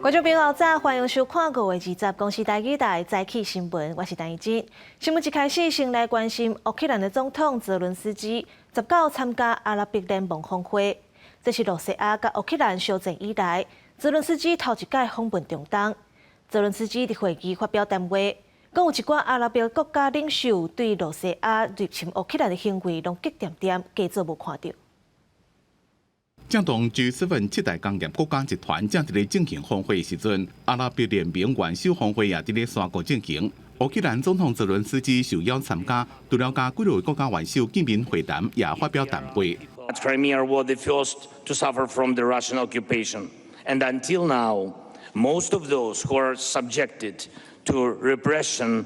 觀眾朋友早，歡迎收看5月20公視台語台早起新聞，我是陳怡靜。新聞一開始，先來關心烏克蘭的總統澤倫斯基19參加阿拉伯聯盟峰會，這是露西亞佮烏克蘭相戰以來，澤倫斯基頭一擺訪問中東。澤倫斯基佇會議發表談話，講有一寡阿拉伯國家領袖對露西亞入侵烏克蘭的行為攏激恬恬，假做無看著。正當 G7 七大工業國家集團正佇咧進行峰會時陣，阿拉伯聯盟元首峰會也佇咧沙國進行。烏克蘭總統澤倫斯基受邀參加，除了佮幾个國家元首見面會談，也發表談話。 Crimea was the first to suffer from the Russian occupation, and until now, most of those who are subjected to repression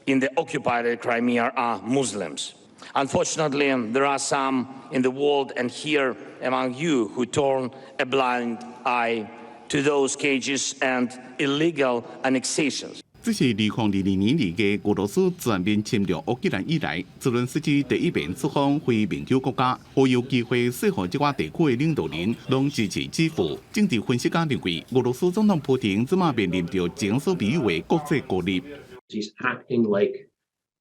in the occupied Crimea are Muslims. Unfortunately, there are some in the world and here among you who turn a blind eye to those cases and illegal annexations. 這是2022年2月俄羅斯全面侵略烏克蘭以來，澤倫斯基第一遍出訪非民主國家，予有機會說服這寡地區的領導人攏支持基輔。政治分析家認為，俄羅斯總統普廷這馬面臨著前所未有的國際孤立。 He's acting like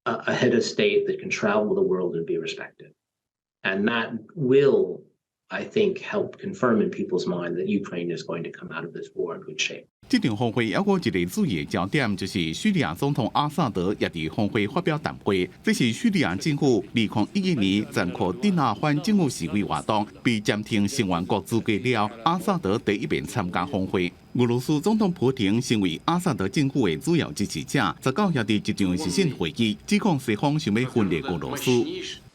a head of state that can travel the world and be respected. And that will, I think, help confirm in people's mind that Ukraine is going to come out of this war in good shape. 這場峰會猶閣一個注意的焦點，就是敘利亞總統阿薩德也佇峰會發表談話。這是敘利亞政府2011年殘酷鎮壓反政府示威活動被暫停成員國資格了，阿薩德第一遍參加峰會。俄羅斯總統普廷成為阿薩德政府的主要支持者，19也佇一場視訊會議，指控西方想欲分裂俄羅斯。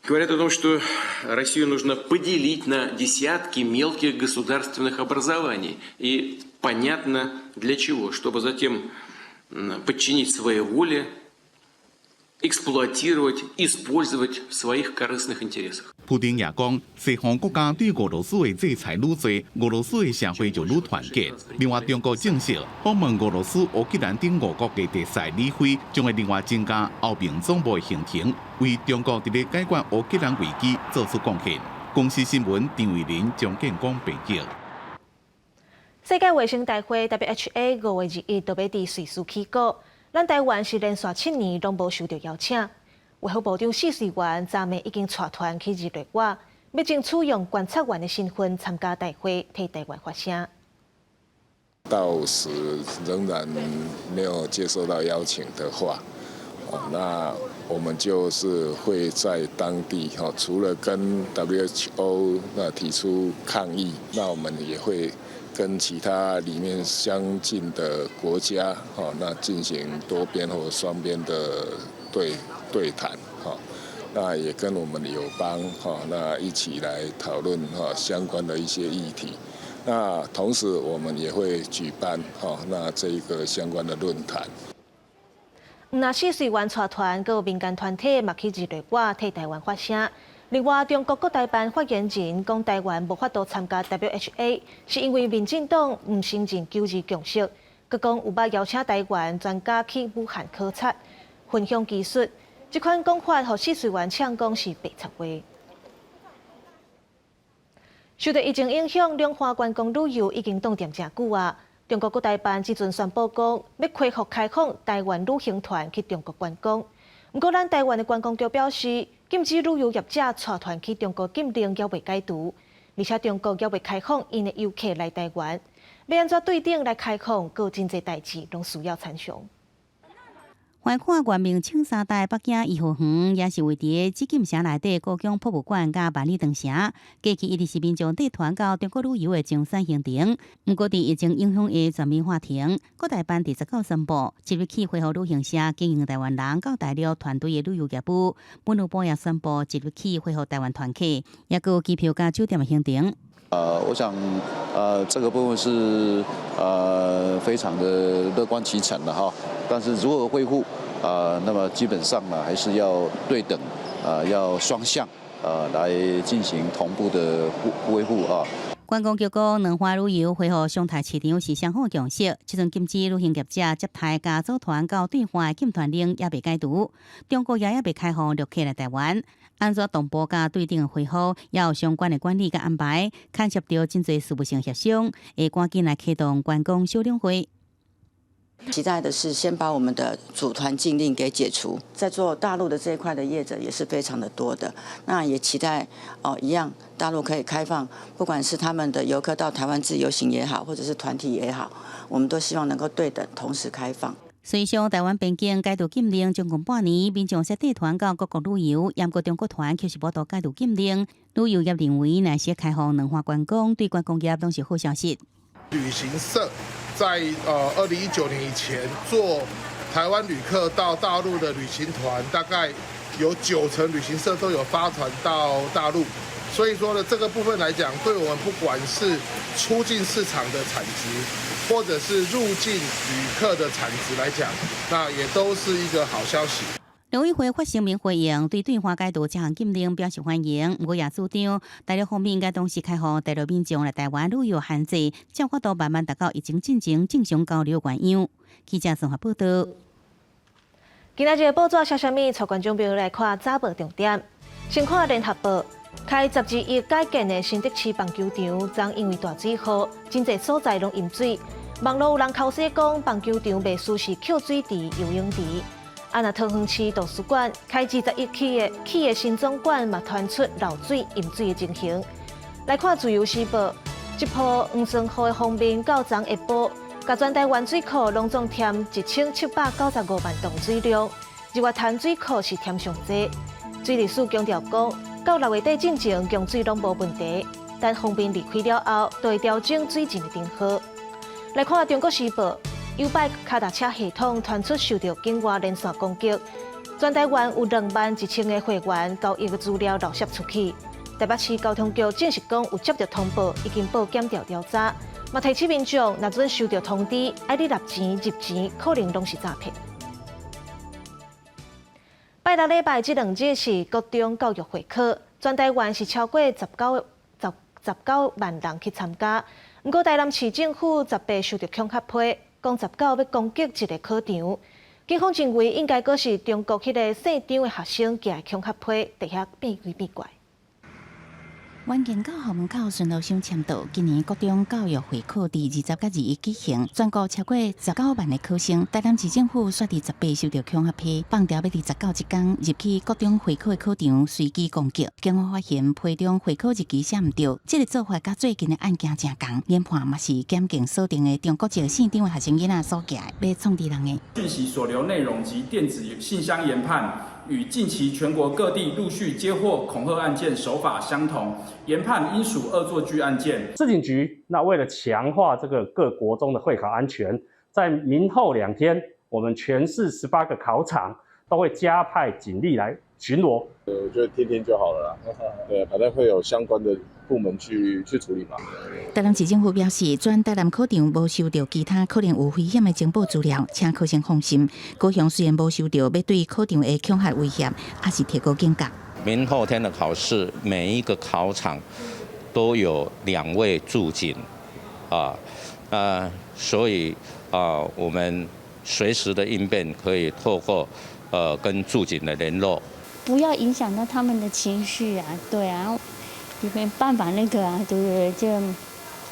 Говорят о том, что Россию нужно поделить на десятки мелких государственных образований. И понятно для чего. Чтобы затем подчинить своей воле, эксплуатировать, использовать в своих корыстных интересах. 普丁也講，西方國家對俄羅斯的制裁愈濟，俄羅斯的社會就愈團結。另外，中國證實訪問俄羅斯、烏克蘭等五國的特使李飛，將會另外增加歐盟總部的行程，為中國佇咧解決烏克蘭危機做出貢獻。公視新聞張偉林、張建光報道。世界衛生大會 WHA 5月21就欲佇瑞士起鼓，咱台灣是連續7年攏無受著邀請。衛福部長謝瑞元昨暝已經帶團去日內瓦，欲爭取用觀察員的身份參加大會，替台灣發聲。到時仍然沒有接受到邀請的話，那我們就是會在當地哈，除了跟 WHO 那提出抗議，那我們也會跟其他裡面相近的國家哈，那進行多邊或雙邊的對談哈，那也跟我們友邦哈，那一起來討論哈相關的一些議題。那同時我們也會舉辦哈，那這一個相關的論壇。毋但謝瑞元帶團，閣有民間團體嘛去日內瓦替台灣發聲。另外，中國國台辦發言人講，台灣無法度參加 WHA，是因為民進黨毋承認九二共識。閣講有捌邀請台灣專家去武漢考察、分享技術。這款講法，予謝瑞元嗆講是白賊話。受著疫情影響，兩岸觀光旅遊已經凍定誠久啊。中國國台辦這陣宣布講，欲恢復開放台灣旅行團去中國觀光。毋過，咱台灣的觀光局表示，禁止旅遊業者帶團去中國禁令猶未解除，而且中國猶未開放𪜶的遊客來台灣，欲按怎對等來開放，閣有真濟代誌攏需要參詳。橫跨元明清三代北京頤和園，也是位佇紫禁城內底故宮博物館佮萬里長城。過去一直是民眾帶團到中國旅遊的首選行程。毋過，佇疫情影響下全面喊停。國台辦佇19宣布，即日起恢復旅行社經營台灣人到大陸團隊的旅遊業務。文旅部也宣布，即日起恢復台灣團客，抑閣有機票佮酒店的行程。我想，這個部分是非常的樂觀其成的哈。但是如何恢復，那麼基本上呢，還是要對等，要雙向，來進行同步的恢復啊。觀光局講，兩岸旅遊恢復常態市場是雙方共識。這陣禁止旅行業者接待佮組團到對岸的禁團令猶未解除，中國也猶未開放陸客來台灣。按怎同步佮對等的恢復，也有相關的管理佮安排，牽涉著真濟事務性協商，會趕緊來啟動觀光小兩會。期待的是先把我們的組團禁令給解除，在做大陸的這一塊的業者也是非常的多的，那也期待哦一樣，大陸可以開放，不管是他們的遊客到台灣自由行也好，或者是團體也好，我們都希望能夠對等同時開放。隨著台灣邊境解除禁令將近半年，民眾說帶團到各國旅遊，毋過中國團卻是無法度解除禁令。旅遊業認為，若是開放兩岸觀光，對觀光業攏是好消息。旅行社在2019年以前做台灣旅客到大陸的旅行團，大概有9成旅行社都有發團到大陸，所以說呢，這個部分來講，對我們不管是出境市場的產值，或者是入境旅客的產值來講，那也都是一個好消息。陸委會發聲明回應，對對岸解除這項禁令表示歡迎。毋過也主張，大陸方面應該同時開放大陸民眾來台灣旅遊限制，才有法度慢慢達到疫情進前正常交流原樣。記者綜合報道。今仔日報紙寫啥物？帶觀眾朋友來看早報重點。先看聯合報，開12億改建的新竹市棒球場，昨因為大水禍，真濟所在攏淹水。網路有人剾洗講，棒球場袂輸是抾水池、游泳池。啊，若桃園市圖書館開20億起的新總館嘛，傳出漏水、淹水的情形。來看自由時報，這波黃酸雨的鋒面到昨下晡，共全台灣水庫攏總添1795萬噸水量，日月潭水庫是添上濟。水利署強調講，到6月底進前供水攏無問題，等鋒面離開了後，就會調整水浸的燈號。來看中國時報。YouBike 跤踏車系統傳出受著境外連線攻擊，全台灣有21,000個會員交易的資料漏洩出去。台北市交通局證實講有接著通報，已經報檢調調查，嘛提醒民眾，若準收到通知，愛你納錢入錢，可能攏是詐騙。拜六禮拜這兩日是國中教育會考，全台灣是超過19萬人去參加。毋過台南市政府18收著恐嚇批，講19欲攻擊一个考場，警方認為應該閣是中國彼个姓張的學生寄的恐嚇批，佇遐變鬼變怪。員工到校門口巡邏箱簽到。今年國中教育會考佇20佮21舉行，全國超過19萬个考生。台南市政府煞佇18收著恐嚇批，放調欲佇19這工入去國中會考的考場隨機攻擊。警方發現批中會考日期寫毋對，這个做法佮最近的案件誠仝，研判嘛是檢警鎖定的中國籍姓張的學生囡仔所寄的，欲創治人的。訊息所留內容及電子信箱研判，與近期全國各地陸續接獲恐嚇案件手法相同，研判應屬惡作劇案件。市警局那為了強化這個各國中的會考安全，在明後2天，我們全市18個考場都會加派警力來巡邏。我覺得聽聽就好了啦。對，反正會有相關的部門去處理嘛。台南市政府表示，全台南考場無收著其他可能有危險的情報資料，請考生放心。高雄雖然無收著欲對考場的恐嚇威脅，也是提高警覺。明後天的考試，每一個考場都有兩位駐警，啊，所以啊，我們隨時的應變可以透過跟駐警的聯絡。不要影響到他們的情緒啊，對啊，也沒辦法那個啊，對不對？就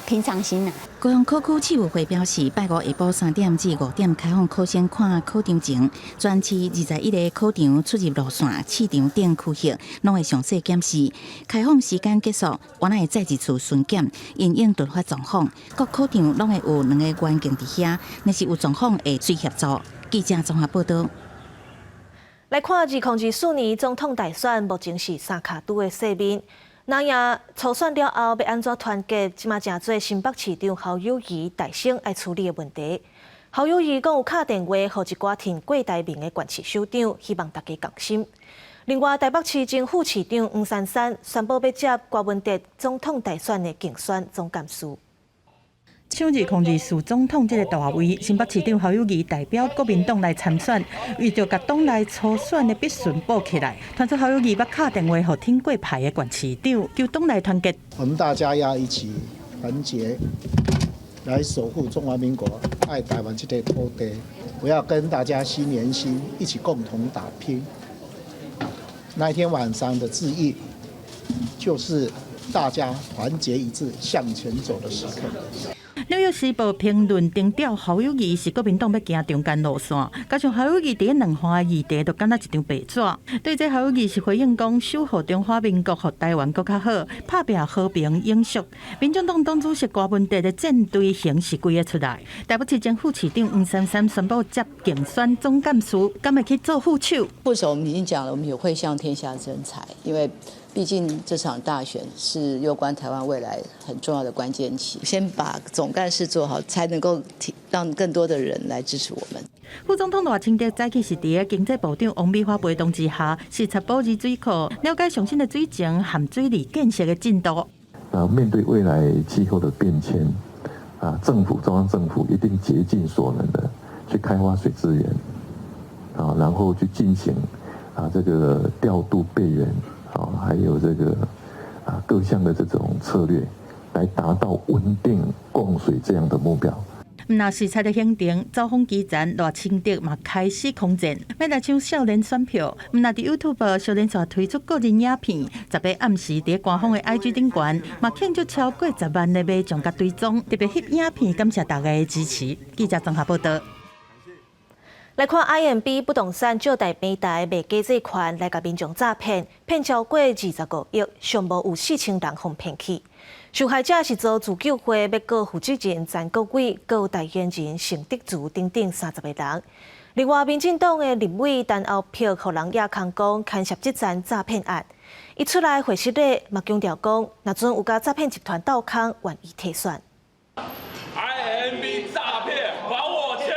平常心啊。高雄考區試務會表示，拜五下晡3點至5點開放考生看考場前，全市21個考場出入路線、試場等區域，攏會詳細檢視。開放時間結束，原來會再一次巡檢，因應突發狀況，各考場攏會有兩个員警佇遐，若是有狀況會隨協助。記者綜合報道。來看2024年總統大選，目前是三跤拄的勢面。那也初選了後，欲按怎團結？這馬成做新北市長侯友宜大選愛處理的問題。侯友宜講有敲電話予一寡挺郭台銘的縣市首長，希望大家仝心。另外，台北市前副市長黃珊珊宣布欲接柯文哲總統大選的競選總幹事。搶2024總統這个大位，新北市長侯友宜代表國民黨來參選，為著共黨內初選的筆順補起來，傳出侯友宜欲敲電話予挺郭派的縣市長，求黨內團結。我們大家要一起團結，來守護中華民國愛台灣這塊土地。我要跟大家心連心，一起共同打拼。那一天晚上的致意，就是大家團結一致向前走的時刻。紐約時報評論定調侯友宜是國民黨欲行中間路線，加上侯友宜佇兩岸議題都敢若一張白紙。對這侯友宜是回應講，守護中華民國，予台灣閣較好，拍拚和平永續。民進黨黨主席柯文哲的戰隊形是規个出來。台北市前副市長黃珊珊宣布接競選總幹事，敢會去做副手？副手我們已經講了，我們也會向天下徵才，因為畢竟這場大選是攸關台灣未來很重要的關鍵期，先把總幹事做好，才能夠讓更多的人來支持我們。副總統賴清德早起是佇个經濟部長王美花陪同之下，視察寶二水庫，了解上新的水情和水利建設的進度。啊，面對未來氣候的變遷，啊，政府中央政府一定竭盡所能的去開發水資源，啊，然後去進行啊這個調度備援。啊，還有這個啊各項的這種策略，來達到穩定供水這樣的目標。毋若視察的行程，走訪基層，賴清德嘛開始空戰，欲來搶少年選票。毋若佇 YouTube 少年煞推出個人影片，10日暗時佇官方的 IG 頂懸，嘛慶祝超過10萬的民眾共追蹤，特別翕影片感謝大家的支持。記者綜合報道。來看 IMB 不動產借貸平台賣假債權來共民眾詐騙，騙超過25億，上無有4000人予騙去。受害者是做自救會欲告負責人陳國偉、閣有代言人盛德如等等30個人。另外，民進黨的立委陳歐珀予人掖空講牽涉這樁詐騙案，伊出來會失禮，嘛強調講，若陣有共詐騙集團鬥空，願意退選。 IMB 詐騙，還我錢！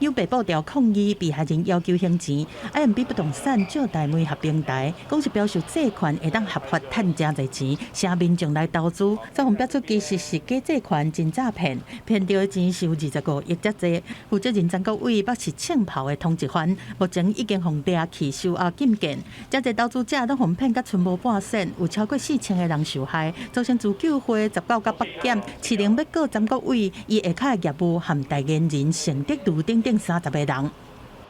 有白布條抗議被害人要求還錢，IMB 不動產借貸媒合平台，講是標售債權會當合法趁誠濟錢，請民眾來投資。遭予爆出其實是假債權真詐騙，騙著的錢是有25億遮濟。負責人陳國偉捌是槍炮的通緝犯，目前已經予掠去收押禁見。遮濟投資者攏予騙甲賰無半仙，有超過4000個人受害。組成自救會19佮北檢，市庭欲告陳國偉，伊下跤的業務和代言人盛德如等等30個人。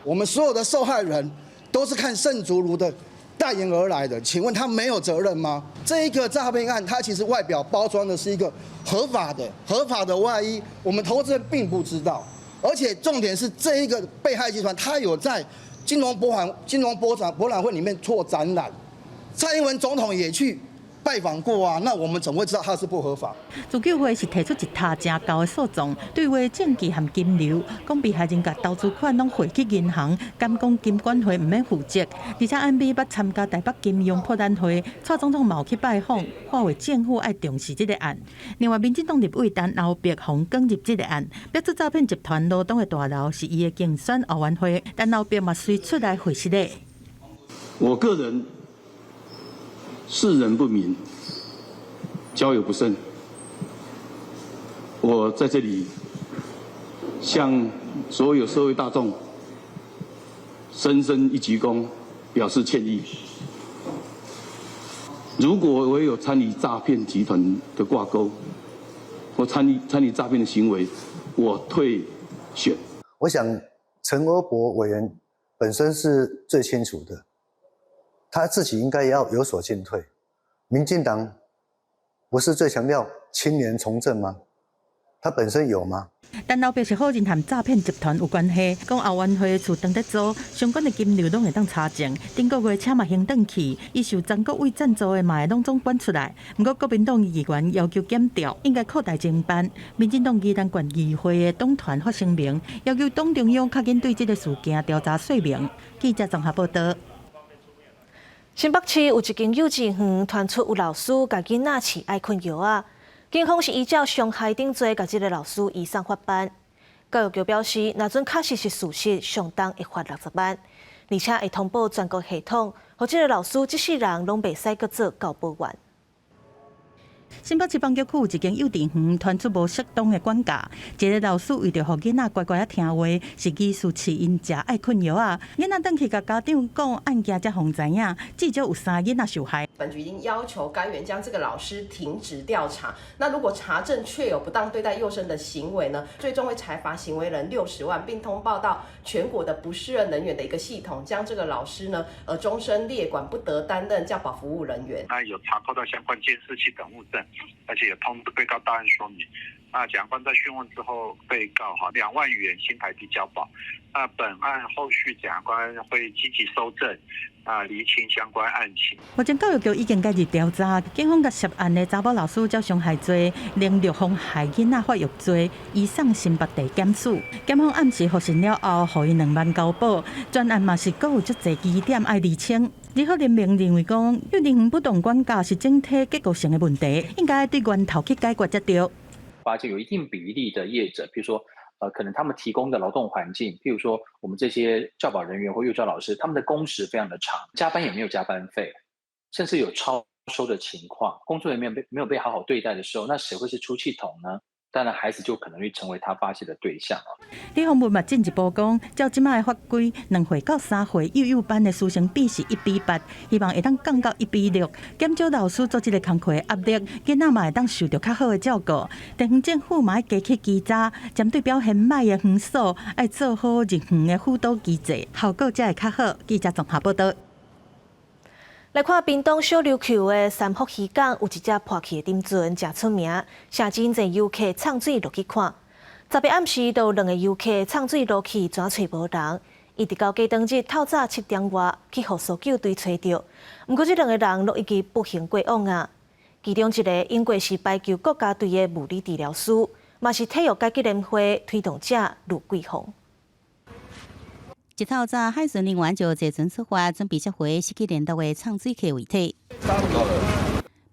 我們所有的受害人都是看盛竹如的代言而來的，請問他沒有責任嗎？這一個詐騙案，它其實外表包裝的是一個合法的外衣，我們投資人並不知道。而且重點是這一個被害集團，他有在金融博覽會裡面做展覽，蔡英文總統也去拜訪過啊，那我們怎會知道他是不合法？自救會是提出一沓誠厚的訴狀，對話證據和金流，講被害人共投資款攏匯去銀行，敢講金管會毋免負責。而且 IMB 捌參加台北金融博覽會，蔡總統嘛有去拜訪，看話政府愛重視這個案。另外，民進黨立委陳歐珀予捲入這個案，表示詐騙集團羅東的大樓是伊的競選後援會，陳歐珀嘛隨出來回釋咧。我個人識人不明，交友不慎。我在這裡向所有社會大眾深深一鞠躬，表示歉意。如果我有參與詐騙集團的掛鈎，或參與詐騙的行為，我退選。我想陳歐珀委員本身是最清楚的，他自己應該要有所進退。民進黨不是最強調青年從政嗎？他本身有嗎？陳歐珀是否認和詐騙集團有關係，講後援會厝當咧租，相關的金流攏會當查證。頂個月車嘛還轉去，伊受陳國偉贊助的嘛會攏總管出來。毋過國民黨議員要求檢調，應該擴大偵辦。民進黨宜蘭縣議會的黨團發聲明，要求黨中央較緊對這個事件調查說明。記者綜合報道。新北市有一間幼稚園傳出有老師共囡仔飼愛困藥仔，警方是依照傷害等罪，共這个老師移送法辦。教育局表示，若準確實是事實，上重會罰60萬，而且會通報全國系統，予這个老師這世人攏袂使閣做教保員。新北市板橋區有一間幼稚園傳出無適當的管教，一个老師為著予囡仔乖乖仔聽話，是疑似飼𪜶食愛困藥仔，囡仔轉去共家長講案件才予知影，至少有三囡仔受害。本局已經要求該園將這個老師停職調查。那如果查證確有不當對待幼生的行為呢，最終會裁罰行為人60萬，並通報到全國的不適任人員的一個系統，將這個老師呢，終身列管，不得擔任教保服務人員。那有查扣到相關監視器等物證，而且有通知被告到案說明。那檢察官在訊問之後，被告哈2萬元新台幣交保。那本案後續檢察官會積極搜證，啊，釐清相關案情。目前教育局已經介入調查，警方共涉案的查某老師照傷害罪、凌虐妨害囡仔發育罪，移送新北地檢署。檢方暗時複審了後，予伊2萬交保。全案嘛是閣有足濟疑點愛釐清。李好聯盟認為講，幼稚園不當管教是整體結構性的問題，應該對源頭去解決才對。發現有一定比例的業者，譬如說，可能他們提供的勞動環境，譬如說，我們這些教保人員或幼教老師，他們的工時非常的長，加班也沒有加班費，甚至有超收的情況，工作人員沒有被好好對待的時候，那誰會是出氣筒呢？當然，孩子就可能會成為他發洩的對象。李鴻文嘛進一步講，照這擺的法規，2歲到3歲幼幼班的師生比是1比8，希望會當降到1比6，減少老師做這个工課的壓力，囡仔嘛會當受著較好的照顧。地方政府嘛愛加起稽查，針對表現䆀的園所，愛做好入園的輔導機制，效果才會較好。記者綜合報導。來看屏東小琉球的三福漁港，有一隻破去的沉船，誠出名，誠濟遊客衝水落去看。10日暗時，就有兩个遊客衝水落去，轉揣無人。一直到過當日透早7點外，去予搜救隊揣著。毋過這兩个人攏已經不幸過往啊。其中一个英國是排球國家隊的物理治療師，嘛是體育改革聯會推動者盧桂鳳。一透早，海巡人員就坐船出發，準備接回失去聯絡的衝水客遺體。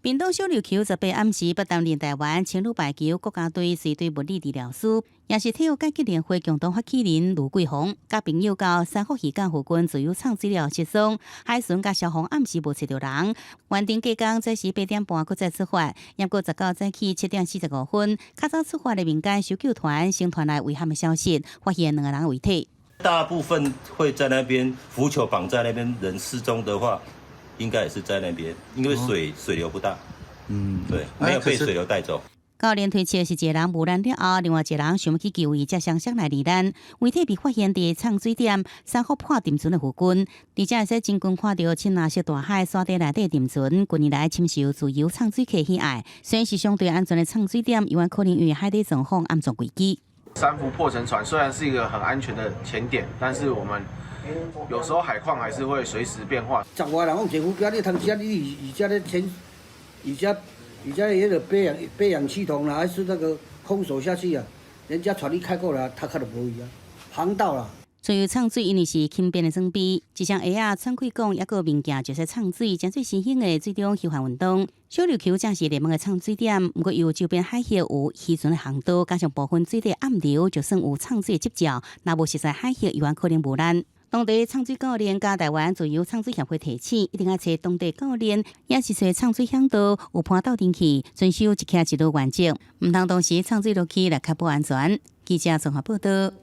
屏東小琉球18暗時，捌擔任台灣青女排球國家隊隨隊物理治療師，也是體育改革聯會共同發起人盧桂鳳，佮朋友到三福漁港附近自由衝水了失蹤，海巡佮消防暗時無揣著人，原定隔工早時8點半閣再出發，毋過19早起7點45分，較早出發的民間搜救團先傳來遺憾的消息，發現兩个人遺體。大部分會在那邊浮球綁在那邊，人失蹤的話，應該也是在那邊，因為水流不大，對，沒有被水流帶走。教練推測是一个人遇難了後，另外一个人想欲去救伊，才雙雙來罹難。遺體被發現佇衝水點三福破沉船的附近，而且會使真近看著深藍色大海沙底內底沉船。近年來深受自由衝水客喜愛，雖然是相對安全的衝水點，猶原可能因為海底狀況暗藏危機。三福破沉船雖然是一個很安全的潛點，但是我們有時候海況還是會隨時變化。十外人講坐浮標，你通知你而家咧潛，而家而家迄個背氧系統啦，還是那個空手下去啊？人家船一開過來，他看都無去啊，航道啦。自由衝水因為是輕便的裝備，一雙鞋仔喘氣管，抑閣物件就使衝水，成做新興的水中休閒運動。小琉球正是熱門的衝水點，毋過由周邊海域有漁船的航道，加上部分水底暗流，就算有衝水的執照，若無熟似海域，猶原可能遇難。當地衝水教練佮台灣自由衝水協會提醒，一定愛揣當地教練，抑是揣衝水嚮導有伴鬥陣去，遵守一徛一落原則，毋通同時衝水落去來確保安全。記者綜合報導。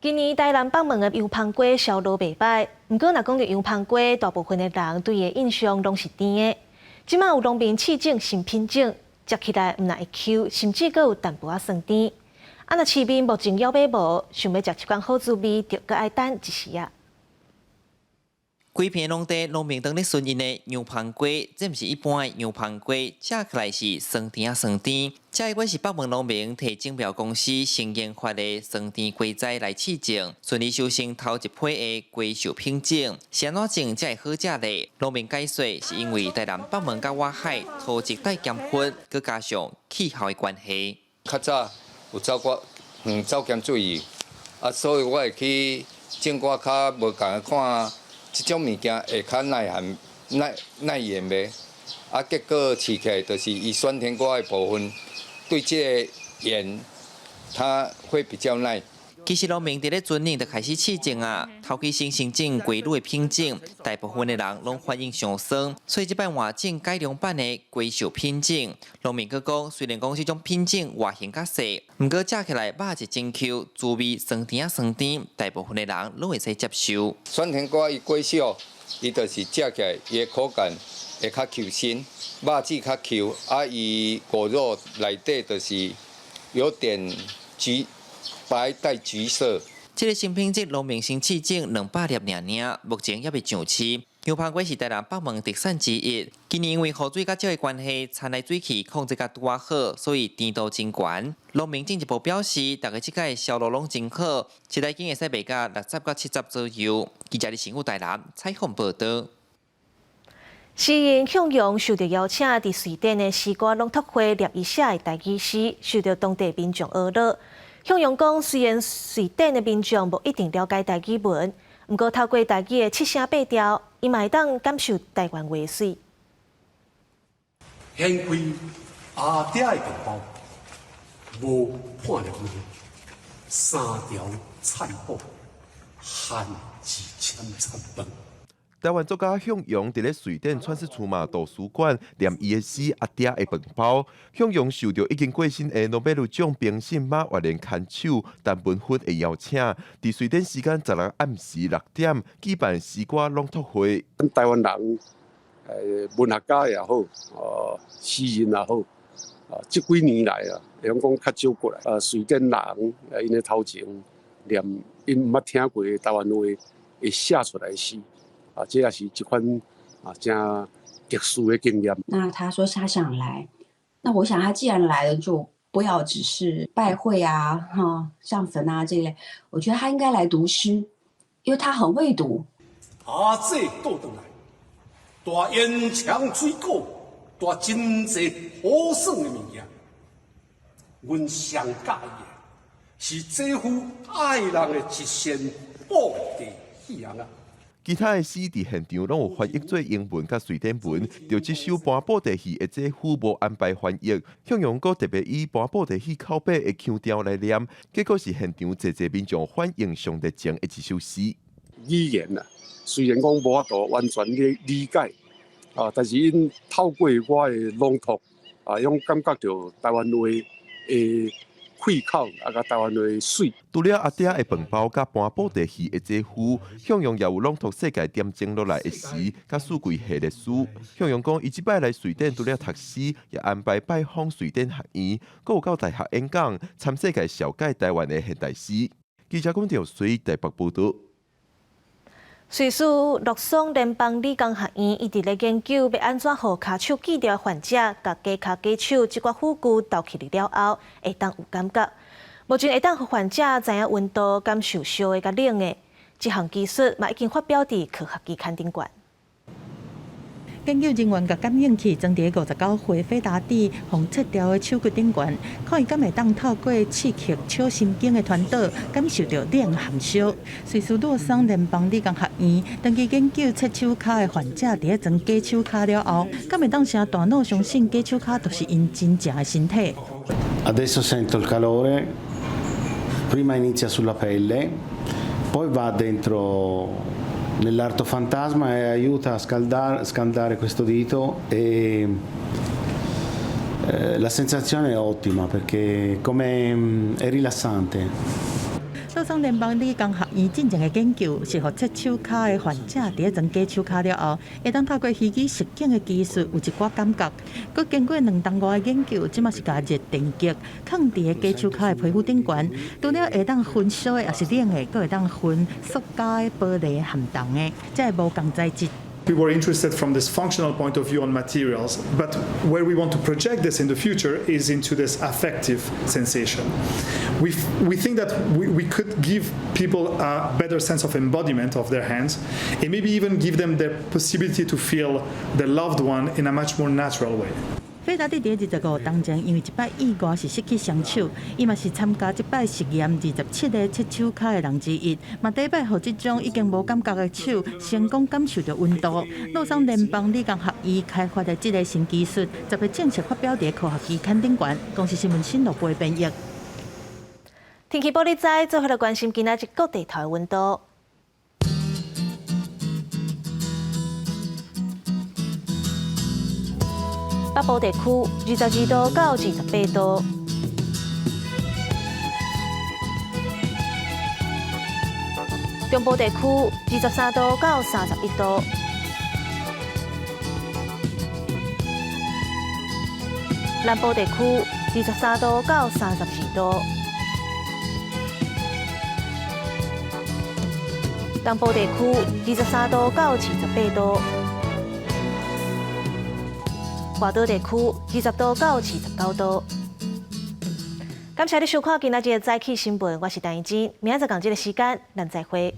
今年台南北門的油芳粿銷路袂䆀，毋過若講著油芳粿，大部分的人對伊的印象攏是甜的。這馬有農民試種新品種，食起來毋但會 Q，甚至閣有淡薄仔酸甜。啊，若市面目前猶買無，想欲食這款好滋味，就閣愛等一時仔。規片農地農民當咧順應的油芳粿，這毋是一般的油芳粿，食起來是酸甜仔酸甜。這一款是北門農民提種苗公司新研發的酸甜瓜仔來試種，順利收成頭一批的瓜樹品種。是按怎種才會好食咧？農民解說是因為台南北門佮外海土質帶鹹分，閣加上氣候的關係。較早有走過遠走鹹水魚，啊，所以我會去種寡較無仝的看。這種物件會較耐寒、耐鹽袂？啊，結果試起來就是伊酸甜瓜的部分，對這个鹽，它會比較耐。其實農民佇咧春耕就開始試種啊，頭期先申請龜乳的品種，大部分的人攏反應傷酸，所以這擺換種改良版的龜秀品種。農民閣講，雖然講這種品種外形較細，毋過食起來肉質真 Q，滋味酸甜仔酸甜，大部分的人攏會使接受。酸甜瓜伊過小，伊就是食起來伊的口感會較 Q 身，肉質較 Q，啊伊果肉內底就是有點橘白帶橘色。這個新品種農民先試種200粒爾爾，目前猶未上市。牛蒡瓜是台南北門特產之一。今年因為雨水較少的關係，田內水氣控制較拄仔好，所以甜度真懸。農民進一步表示，逐家這擺銷路攏真好，一大斤會使賣到60到70左右。記者李新武台南採訪報導。詩人向陽受著邀請，佇瑞典的詩歌朗讀會念伊寫的台語詩，受著當地民眾呵咾。向陽講，雖然瑞典的民眾無一定了解台語文，毋過透過台語的七聲八調，伊嘛會當感受台灣話媠。掀開阿爹的飯包，無半粒米，三條菜脯，含一千餐飯。台灣作家向陽佇咧瑞典川斯出馬圖書館念伊的詩《阿爹的飯包》。向陽受著已經過身的諾貝爾獎評審馬悅蓮牽手陳文芬的邀請，佇瑞典時間16暗時6點舉辦詩歌朗讀會。咱台灣人，文學家也好，詩人也好，啊，這幾年來啊，會用講較少過來。啊，瑞典人，𪜶的頭前念𪜶毋捌聽過的台灣話，會寫出來的詩。啊，這也是一款啊，誠特殊的經驗。那他說他想來，那我想他既然來了，就不要只是拜會啊、哈上墳啊這類。我覺得他應該來讀詩，因為他很會讀。阿姐倒轉來，帶煙腸水果，帶真濟好耍的物件。阮上佮意的是這副愛人的一身布袋戲仔。其他的詩佇現場攏有翻譯做英文佮瑞典文，就這首搬布袋戲的這副無安排翻譯，向陽閣特別以搬布袋戲口白的腔調來念，結果是現場濟濟民眾反應上熱情的一首詩。語言啊，雖然講無法度完全的理解啊，但是𪜶透過我的朗讀啊，用感覺著台灣話的氣口啊，佮台灣話媠。除了阿爹的飯包佮搬布袋戲的這副，向陽也有朗讀世界點靜落來的詩，佮四季系列詩。向陽講，伊這擺來瑞典，除了讀詩，也安排拜訪瑞典學院，閣有到大學演講，參世界紹介台灣的現代詩。記者龔兆水台北報導。瑞士洛桑聯邦理工學院一直咧研究，欲按怎予跤手鋸掉患者，共假跤假手這寡輔具投去了後，會當有感覺。目前會當予患者知影溫度、感受燒的佮冷的。這項技術嘛已經發表佇科學期刊頂懸。研究人員共感應器裝佇59歲費達蒂予切掉的手骨頂懸，看伊敢會當透過刺激手神經的傳導，感受著冷和燒。瑞士洛桑聯邦理工學院長期研究切手跤的患者，佇咧裝假手跤了後，敢會當讓大腦相信假手跤就是𪜶真正的身體。 Adesso sento il calore, prima inizia sulla pelle, poi va dentro nell'arto fantasma e aiuta a scaldare questo dito e la sensazione è ottima perché come è rilassante. 洛桑聯邦理工學院進前的研究是予切手跤的患者佇咧裝假手跤了後，會當透過虛擬實境的技術有一寡感覺。閣經過兩冬外的研究，這馬是共熱電極囥佇个假手跤的皮膚頂懸，除了會當分燒的，抑是冷的，閣會當分塑膠的、玻璃和銅的，這個無仝材質。 We were interested from this functional point of view on materials, but where we want to project this in the future is into this affective sensation. We think that we could give people a better sense of embodiment of their hands and maybe even give them the possibility to feel the loved one in a much more natural way. 費達蒂佇25冬前，因為一擺意外是失去雙手，伊嘛是參加這擺實驗27個切手跤的人之一，嘛第一擺予這種已經無感覺的手成功感受著溫度。洛桑聯邦理工學院開發的這個新技術，10日正式發表佇科學期刊頂懸。公視新聞新羅播編譯。天氣報你知，做伙來關心今仔日各地頭的溫度。北部地區22度到28度，中部地區23度到31度，南部地區23度到32度，東部地區23度到28度。外島地區20度到29度。感謝你收看今仔日的早起新聞，我是陳怡蓁，明仔載仝這个時間，咱再會。